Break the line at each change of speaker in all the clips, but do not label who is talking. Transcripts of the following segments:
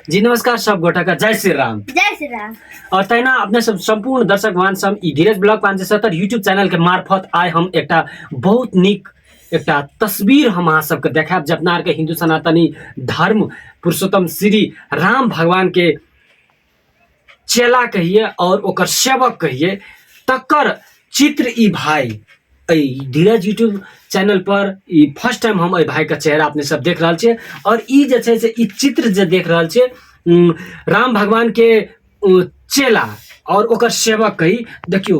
जी नमस्कार सब गोटा का जय श्री राम।
जय श्री राम।
और तहिना अपने सब संपूर्ण दर्शक वान सब ई धीरज ब्लॉग 570 यूट्यूब चैनल के मार्फत आइ हम एकटा बहुत नीक एकटा तस्वीर हम अहाँ सबके देखायब जे अपना आरके हिंदू सनातनी धर्म पुरुषोत्तम श्री राम भगवान के चेला कहिए और ओकर सेवक कहिए तकर चित्र ई भाई एहि धीरज यूट्यूब चैनल पर ई फर्स्ट टाइम हम एहि भाईके चेहरा अपने सब देख रहल छियै। और ई जे छै से ई चित्र जे देख रहल छियै राम भगवानके चेला और ओकर सेवक कही, देखियौ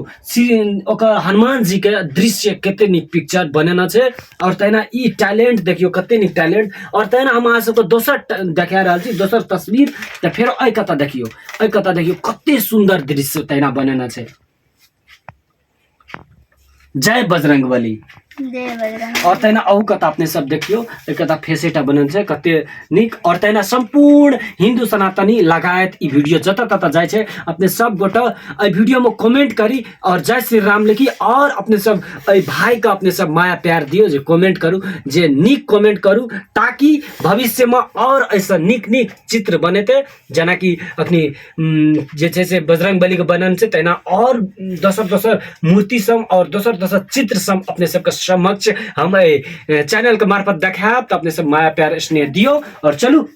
ओकर हनुमान जी के दृश्य कते नीक पिक्चर बनेने छै। और तहिना ई टैलेंट देखियौ कते नीक टैलेंट। और तहिना हम अहाँ सबके दोसर देखा रहल छी दोसर तस्वीर, तऽ फेर एहि कतऽ देखियौ, एहि कतऽ देखियौ कते सुन्दर दृश्य तहिना बनेने छै। जय बजरंगबली।
जय बजरंग।
और तहिना अहू कथा अपने सब देखियौ, एक कथा फेसेटा बनल छै कते नीक। और तहिना संपूर्ण हिंदू सनातनी लगायत ई वीडियो जतऽ ततऽ जाइ छै, अपने सब गोटा एहि वीडियो में कमेंट करी और जय श्री राम लिखी। और अपने सब एहि भाई के अपने सब माया प्यार दियौ, जे कमेंट करू, जे नीक कमेंट करू, ताकि भविष्य में और एहिसँ नीक नीक चित्र बनेतै। जेनाकि अखनी जे छै से बजरंग बलीके बनल छै, तहिना और दोसर दोसर मूर्ति सब और दोसर दोसर चित्र सब अपने सबके समक्ष हम एहि चैनलके मार्फत देखायब। तऽ अपने सब माया प्यार स्नेह दियौ। और चलू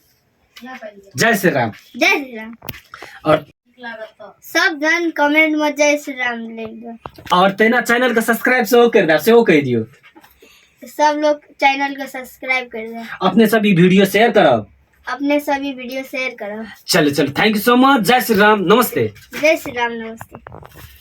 जय श्री राम।
जय श्री राम।
और
सब जन कमेंट में जय श्री राम लिख दो।
और तहिना चैनल के सब्सक्राइब सेहो कर दे, सेहो कहि दियौ।
सब लोग चैनल के सब्सक्राइब कर दे।
अपने सब ई वीडियो शेयर करब।
अपने सभी वीडियो शेयर करो।
चलो चलो, thank you so much. जय श्री राम, नमस्ते।
जय श्री राम, नमस्ते।